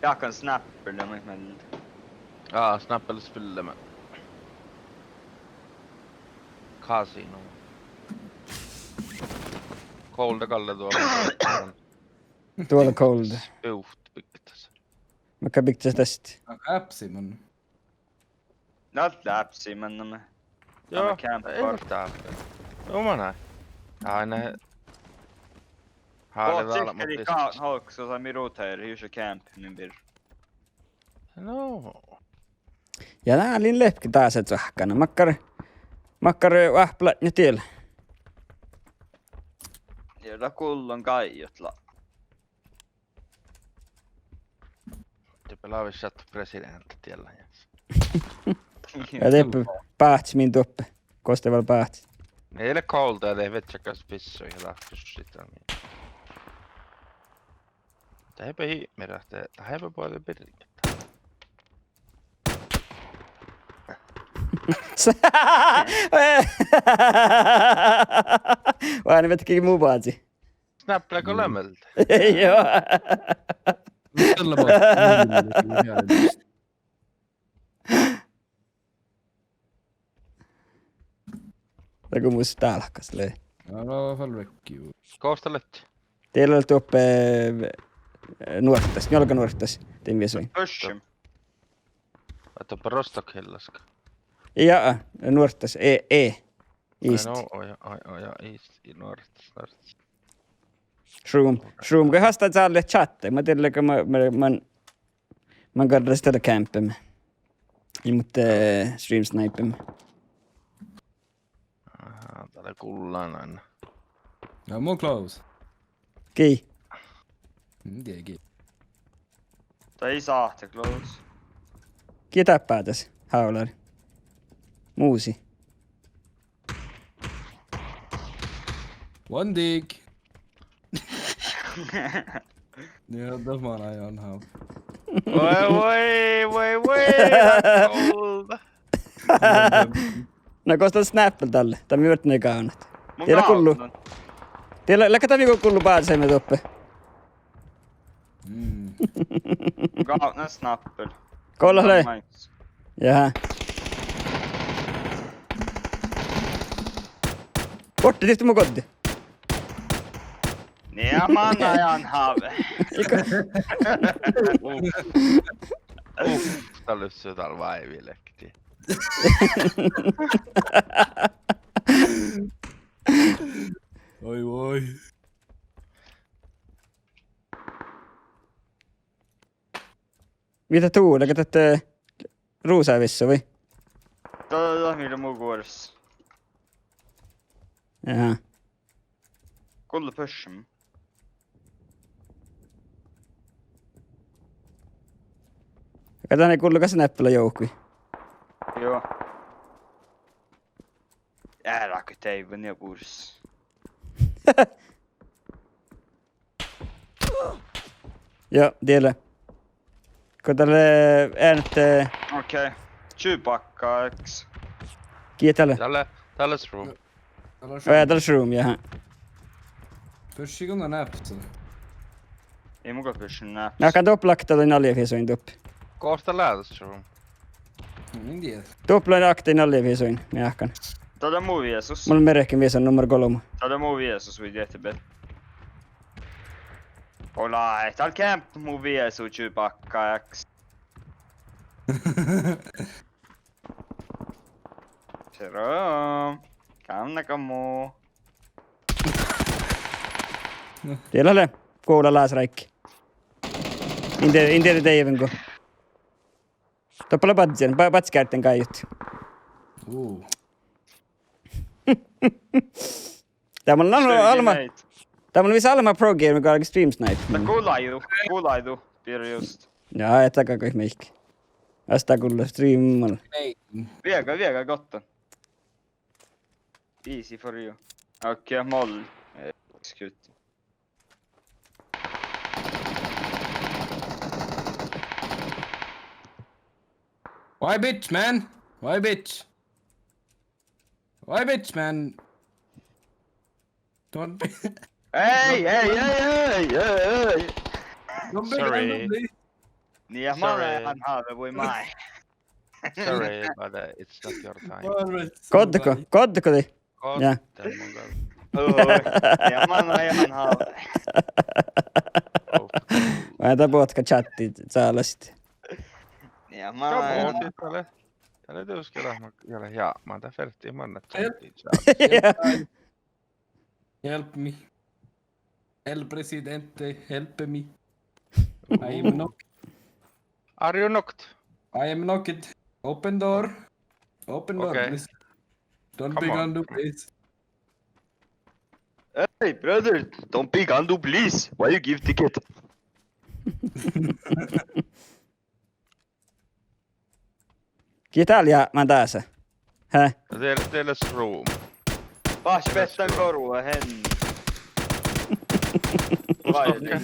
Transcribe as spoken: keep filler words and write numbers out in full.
Jáhkán Snapple, ja maid melde. Á, Snapple spiller me. Casino. Cold gal lea duo. Duo lea Cold. Spot bygdis. Makkár bygdis dat? Á, apsi mun. Na, apsi, men, men. Joo, ii mu dat. Joo, ma náin. Ai, ne. Háliidat, sikkeri, muhto gávdnat hoggá, sosa mii rotated, jus camp min birra. No. Ja ná lea lepke dasa cuohkkánan. Makkár, makkár oahppat latnjat diet? Ja dat gullan gáiđut la. Doppe lávii šat presidenta diet lea. Ja doppe báhcis min doppe. Gos de vel báhcis. Ii leat Cold, de veččagat pissu ja láhkai šuššiid. Dat eai be hii mii ráhte, dat eai be boađe birget. Oaidná veaháš mu bázi. Snapple go lea mielde. Joo. Dego mus dálkkas lei. Ná, ná, fal vekki. Gos dat lea? Diet leat doppe, eh, nuorttas, njuolganuorttas, dien viesuin. Pöššim. Ahte doppe Rostock Hillaš? Ja, nuorttas, e, e. Ai, east. No, oi, oi, oi, ja, east, i nuorttas, nuorttas. Šum, šum, go hastá čálle čátte, ma dieđán go ma, ma, man, man garra stada campeme. Ja muhto, eh, stream snipeme. Aha, dat lea gullan ain. Ja mun close. Gii. Mm, dieđe gii. Dat ii sáhte close. Gii dáppá das, hávlár. Musi. One dig. Ja, dat man ei han haft. Voi, voi, voi, voi, dat Cold. Na gos dat Snapple dalle? Dat mii viehtá gávdnat. Mun diet leat gullu. Gávdnan. Diet leat, leat dat mii gullu báhcásiime doppe. Mm. Gávdnan Snapple. Gos dat lea? Nice. Jahá. Borte, dihte mu goddii. Nei, man ei han have. Uf. Uf, dat lea su dal váivi leahkit. Oi, oi. Mii dat du, leago dat, eh, rusa vissu, vai? Dat, dat mii lea mu guoras. Jahá. Gullo pöššem. Aga dan ii gullo gal Snapple juohke. Joo. Eará go deaivven ja bures. Joo, diet lea. Go dat lea, eh, eanet, eh, okei. Čubakkás. Gii dat lea? Dat lea, dat lea šrum. Oi, dat lea šrum, jahá. Pöšši gal nu nápse. Ii mun gal pöšši nápse. Jáhkán doppe lakta dain aljafiessoin doppe. Gos dat lea dat šrum? Min dieđe. Doppe lea lakta dain aljafiessoin, jáhkán. Dat lea mu viesus. Mun merken viesun nummer golbma. Dat lea mu viesus, vai diehtebet. Ole, dat lea camp mu viesu Čubakka eks. Sero. Gávdnaga mu. Diet lea, gula lásráiggi. In dieđe, in dieđe deaivvengo. Doppe lea badjel, ba-, badjegárddiin gáijut. Uu. Dat mun lean almma, dat mun lean visot almma pro gamer go stream snipe. Na gulai du, gulai du, birra just. Ja, et daga goit mihkkege. Asta gullo streammalle. Nei. Viega, viega gotta. Easy for you. Okei, mol. Eh, execute. Why bitch, man? Why bitch? Why bitch, man? Don't be. Ei, ei, ei, ei, ei, ei. Don't be, sorry. Don't be. Nii, ja ma lean Sorry. han have, voi mai. Sorry, but, uh, it's not your time. Goddego, goddego dii? Goddego. Ja. Oi, ja ma lean han have. Oh. Maid dat botkka čattii sálastit. Ja ma lean han have. Dá lea dieđusge dat, ja lea, ja, ma dat fertii manne čattii sálastit. Ja. Help me. El presidente, help me. I am knocked. Are you knocked? I am knocked. Open door. Open door, please. Okay. Don't be Gandu, please. Hey, brother, don't be Gandu, please. Why you give ticket? Gii dál jápmán dása? He? There, there is room. Páhcci beattán goruhit hen. Vai, okei.